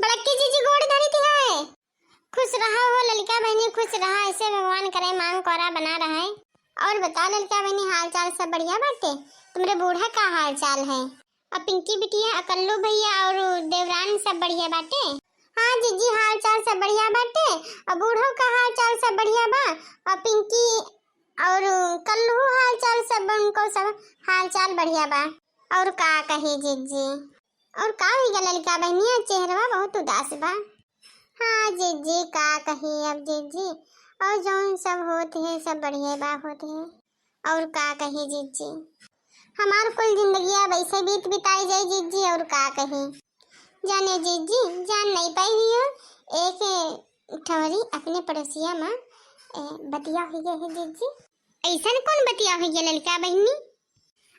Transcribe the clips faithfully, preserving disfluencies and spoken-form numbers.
बड़की जीजी गोड़ धरी थी है। खुश रहा हो ललिका बहिनी, खुश रहा, ऐसे भगवान करे मांग कोरा बना रहे। और बता ललिका बहिनी, हाल चाल सब बढ़िया बाटे? तुमरे बूढ़ा का हाल चाल है? और पिंकी बिटिया, और कल्लू भैया और देवरान सब बढ़िया बाटे? हाँ जीजी, हाल चाल सब बढ़िया बाटे। और बूढ़ो का हाल चाल सब बढ़िया बा। और पिंकी और कल्लू हाल चाल सब, उनको सब हाल चाल बढ़िया बा। और का कही जीजी, और का हुई गया ललिका बहनिया, चेहरवा बहुत उदास बा। हाँ जीजी, का कही अब जीजी, और जौन सब होत है सब बढ़िया बा होत है। और का कही जीजी, हमार कुल जिंदगिया वैसे बीत बिताई जाई जीजी, और का कही। जाने जीजी, जान नहीं पाई हुई हो, एक ठवरी अपने पड़ोसिया में, ए, बतिया हुई गए है जीजी। ऐसन कौन बतिया हुई गया ललिका बहनी?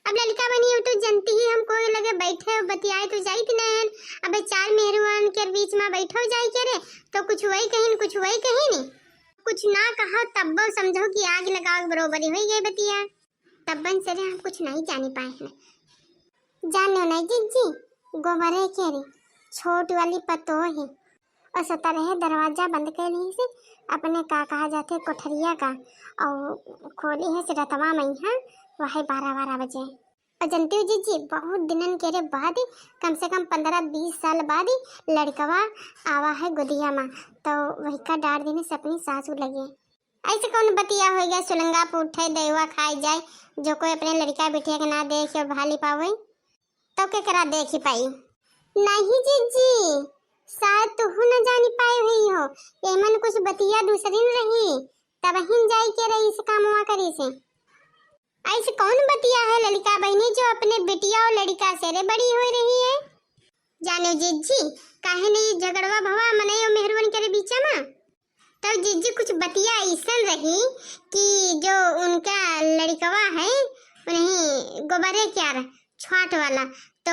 अब ललिका बहनी, अब तो जनती ही हम कोई लगे बैठे बतियाए तो जाइत नहीं है। अब चार मेहरुआन के बीच में बैठो जाए के रे, तो कुछ वही कहिन, कुछ वही कहिन, कुछ ना कहो तब्बो समझो कि आग लगाओ के बरोबरी हुई गई बतिया। तब्बन से रे हम कुछ नहीं जानी पाए हैं। जानो नहीं जीजी, गोबरे के रे छोट वाली पतोह है, और सतरहे दरवाजा बंद कर ली से अपने का कहा जाते कोठरिया का, और खोली है से रतवा में यहाँ, वही बारह बारह बजे। और जनती हो जीजी, बहुत दिनन के रे बाद, कम से कम पन्द्रह बीस साल बाद लड़कवा आवा है गोदिया में, तो वही का डार देने से अपनी सासू लगे। ऐसे कौन बतिया हो गया, सुलंगा पे उठे दैवा खाए जाए, जो कोई अपने लड़का बिटिया के ना देखे और भाली पावे, तो केकरा देखी पाई? नहीं जीजी, शायद तुहू न जानी पाए हुई हो, एमन कुछ बतिया दूसरी न रही, तब हिन जाई के रही इस कामवा करी से। ऐसे कौन बतिया है लड़का बहनी जो अपने बिटिया और लड़का से रे बड़ी हो रही है? जानो जीजी, काहे नहीं झगड़वा भवा मनई और मेहरुअन के रे बीचा में? तब जीजी कुछ बतिया ऐसन रही कि जो उनका लड़कवा है, उन्हीं गोबरे के यार छोट वाला, तो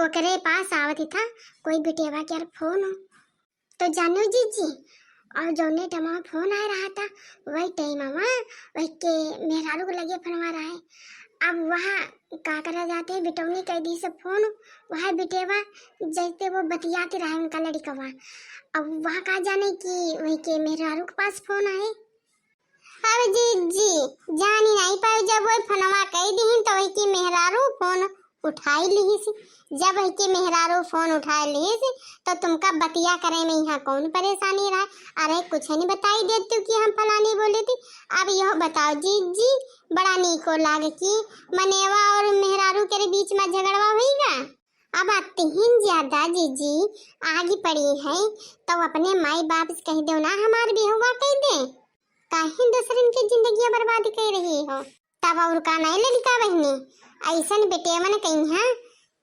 ओकरे पास आवत ही था कोई बिटेवा के यार फोन हो। तो जानो जीजी, और जौने टाइम फोन आ रहा था, वही टाइम वही के मेहरारू के लगे फोनवा रहा है। अब वहाँ का करा जाते, बिटौनी कह दी से फोन, वह बिटेवा जैसे वो बतियाते रहे उनका लड़कवा। अब वहाँ का जाने कि वही के मेहरारू के पास फोन आए। अब जीजी, जानी नहीं पाए, जब वही फोनवा कह दी तो वही के मेहरारू फोन उठाई लिहिस। जब वही के मेहरारू फोन उठाई लिहिस, तो तुमका बतिया करे में यहाँ कौन परेशानी रहा? अरे कुछ नहीं बताई देत तू कि हम फलानी बोली थी। अब यह बताओ जीजी, बड़ा नीको लाग कि मनेवा और मेहरारू के बीच में झगड़वा हुईगा? अब अतिहिन ज्यादा जीजी आगे पड़ी है, तो अपने माई बाप से कह दो ना, हमार बिहुआ कह दे, काहे दूसरन के जिंदगिया बर्बाद कर रही हो? तब और का नहीं ललिका बहनी, ऐसन बेटेवन कहिया,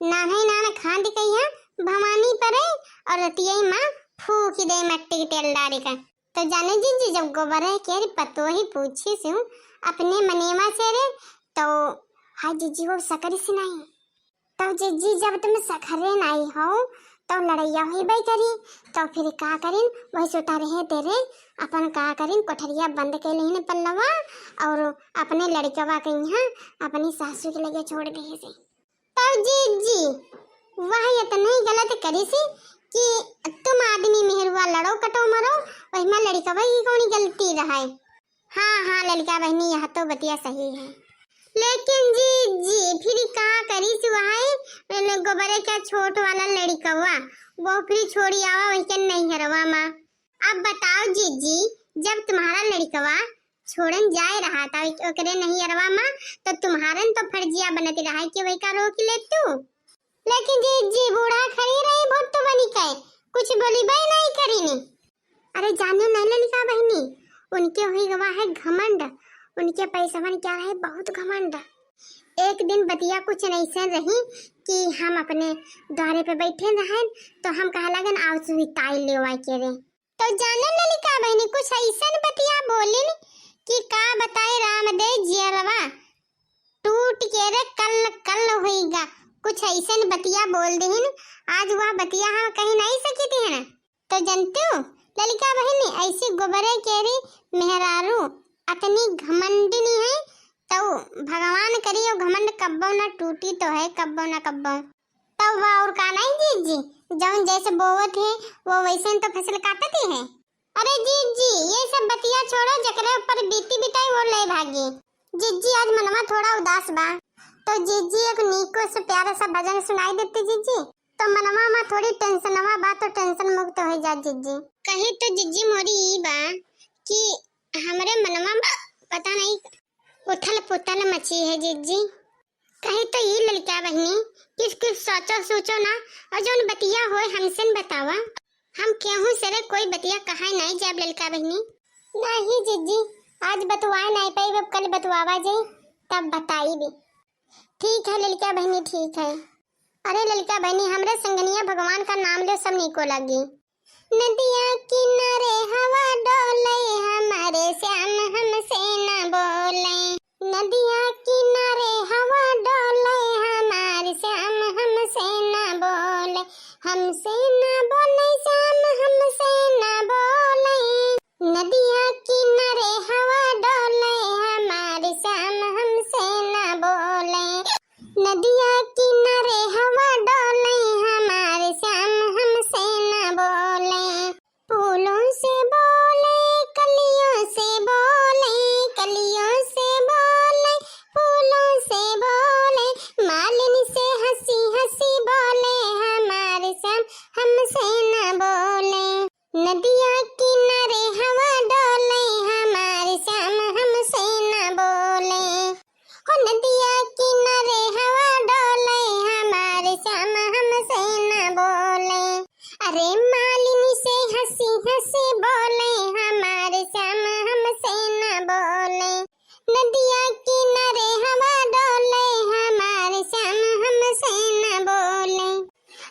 नान्हे नान खांद कहिया, भवानी परे और रतिया माँ फूक दे मट्टी के तेल डारे का। तो जाने जीजी, जब गोबर है के पतो ही पूछी से अपने मनेवा से रे, तो हाय जीजी वो सकरी से नहीं। तो जीजी, जब तुम सखरे नाई हो, तो लड़ैया होइबे करी, तो फिर का करिन, वही सुता रहे तेरे, अपन का करिन, कोठरिया बंद के लेने पल्लवा, और अपने लड़कवा के यहाँ अपनी सासू के लगे छोड़ दे से। तब जीजी, वह इतने ही गलत करी सी कि तुम आदमी मेहरुआ लड़ो कटो मरो, वही में लड़कवा की कौन गलती रहे? हाँ, हाँ, ललिका बहनी, यह तो बतिया सही है। लेकिन जीजी, फिर का करी सुहाई, गोबरे का छोट वाला लड़िकवा, वो फिर छोड़ी आवा वही के नैहरवा मा। अब बताओ जीजी, जब तुम्हारा लड़िकवा छोड़न जाए रहा था ओकरे नैहरवा मा, तो तुम्हारन तो फर्जिया बनत रहा कि वही का रोक ले तू। लेकिन जीजी, बूढ़ा खड़ी रही भोट्टू बनी के, कुछ बोली बे नहीं करीनी। अरे जाने नहीं ललिका बहनी, उनके हुई गवा है घमंड, उनके पैसवन क्या रहे बहुत घमंड। एक दिन बतिया कुछ ऐसे रही कि हम अपने द्वारे पे बैठे रहन, तो हम कहा लगन आओ सुई ताई लेवा के रे। तो जाने ललिका बहनी, कुछ ऐसन बतिया बोलिन कि का बताए राम दे जियरवा टूट के रे कल कल होइगा। कुछ ऐसन बतिया बोल देहिन, आज वह बतिया हम कहीं नहीं सकी थी है ना। तो जनतू ललिका बहनी, ऐसी गोबरे केरी मेहरारू अतनी घमंडिनी है, तो भगवान करियो घमंड कब्बो ना टूटी तो है, कब्बो ना कब्बो। तब और का नहीं जीजी, जौन जैसे बोवत है, वो वैसे तो फसल काटत ही है। अरे जीजी, ये सब बतिया छोड़ो, जकरे ऊपर बीती बिताई वो ले भागी। जीजी, आज मनवा थोड़ा उदास बा, तो जीजी एक नीको से प्यारा सा भजन सुनाई देती जीजी, तो मनवा में थोड़ी टेंशनवा बा, तो टेंशन मुक्त हो जा जीजी। कही तो जीजी मोरी ई बा कि हमरे मनवा में पता नहीं उथल पुथल मची है जीजी। कही तो ई ललका बहिनी, किस किस सोचो सोचो ना, और जौन बतिया होए हमसे न बतावा। हम केहू से रे कोई बतिया कहाए नहीं जाब ललका बहिनी। नहीं जीजी, आज बतुआए नहीं पाई, अब कल बतुआवा जाई, तब बताई भी। ठीक है ललका बहिनी, ठीक है। अरे ललका बहिनी, हमरे संगनिया भगवान का नाम ले सब नीको लागी। नदिया किनारे हवा डोले, हमारे श्याम हमसे न बोले। नदिया किनारे हवा डोले, हमारे श्याम हमसे न बोले, हमसे न बोले, श्याम हमसे न बोले। नदिया किनारे हवा डोले, हमारे श्याम हमसे न बोले। नदिया किनारे हवा डोले, हमारे श्याम हमसे न बोले। फूलों से बोले, कलियों से बोले, कलियों से बोले, फूलों से बोले, मालिन से हंसी हंसी बोले, हमारे श्याम हमसे न बोले। नदिया किनारे हवा डोले, हमारे श्याम हमसे न बोले। हो नदिया किनारे हवा डोले, हमारे श्याम हमसे न बोले। अरे मालिन से हंसी हंसी बोले, हमारे श्याम हमसे न बोले। नदिया किनारे हवा डोले, हमारे श्याम हमसे न बोले।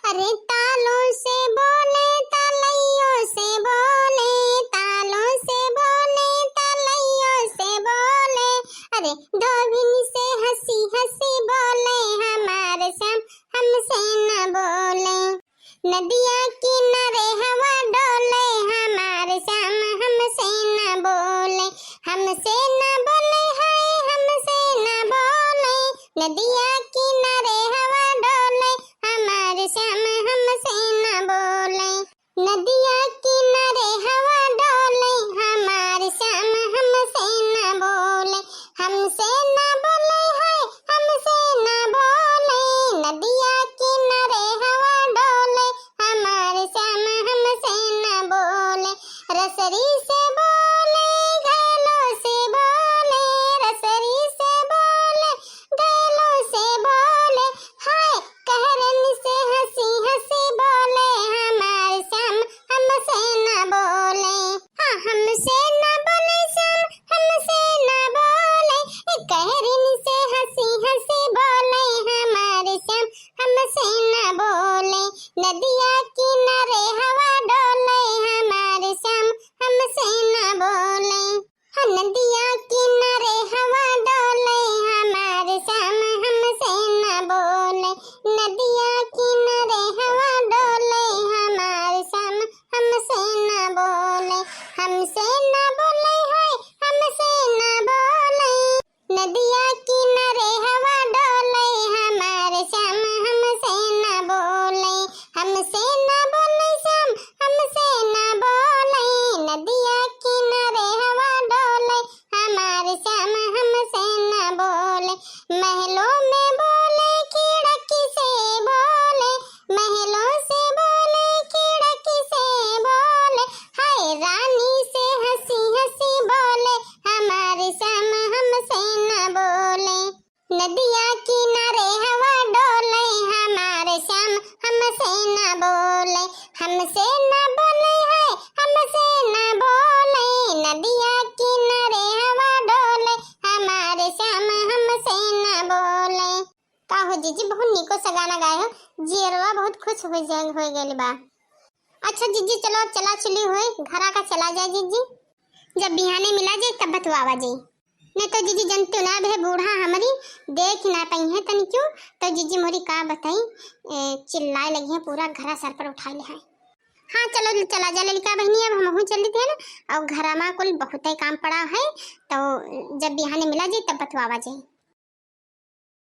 अरे तालों से बोले, तलैयों से बोले, तालों से बोले, तलैयों से बोले। अरे धोबिन से हंसी हंसी बोले, हमारे श्याम हमसे न बोले। नदिया किनारे हवा डोले, हमारे श्याम हमसे न बोले, हमसे न बोले, हाय हमसे न बोले। नदिया किनारे हवा डोले, हमारे श्याम हमसे न बोले। नदिया किनारे हवा डोले, हमारे श्याम हमसे न बोले, हमसे न बोले, हाय हमसे न बोले। नदिया किनारे हवा डोले, हमारे श्याम हमसे न बोले। रसरी से बोले, घायलों से बोले, रसरी से बोले, घायलों से बोले, हाय कहरन से हंसी हंसी बोले, हमारे श्याम हमसे न बोले। हाँ, हमसे न बोले श्याम, हमसे न बोले। ए कहरन से हंसी हंसी बोले, हमारे श्याम हमसे न बोले। नदिया किनारे हवा डोले, हमारे श्याम हमसे न बोले। हाँ, नदिया किनारे हवा डोले, हमारे श्याम हमसे न बोले। नदिया किनारे हवा डोले, हमारे श्याम हमसे न बोले। हमसे न बोले, हाय हमसे न बोले। नदिया किनारे हवा डोले, हमारे श्याम हमसे न बोले। हमसे न बोले श्याम, हमसे न बोले। नदिया किनारे हवा डोले, हमारे श्याम हमसे न बोले। महलों में बोले, खिड़की से बोले, महलों से बोले, खिड़की से बोले। हाय रानी से हंसी हंसी बोले, हमारे श्याम हमसे न बोले। नदिया किनारे हवा डोले, हमारे श्याम हमसे न बोले। हमसे न बोले, हाय हमसे न बोले। नदिया किनारे हवा डोले, हमारे श्याम हमसे न बोले। का हो जीजी, बहुत निको सा गाना गाए हो, जियरवा बहुत खुश हो जाए, हो गइल बा। अच्छा जीजी, चलो अब चला चली हुई, घरा का चला जाए जीजी, जब बिहाने मिला जाए तब बतवावा जाए। नहीं तो जीजी जनतु ना भे बूढ़ा हमरी देख ना पाई है तनी क्यों, तो जीजी मोरी का बताई, ए, चिल्लाए लगी है, पूरा घरा सर पर उठाए ले है। हाँ चलो चला जा ललिका बहिनी, अब हमहू चली थे ना, और घरा मा कुल बहुते काम पड़ा है, तो जब बिहाने मिला जाए तब बतवावा जाए।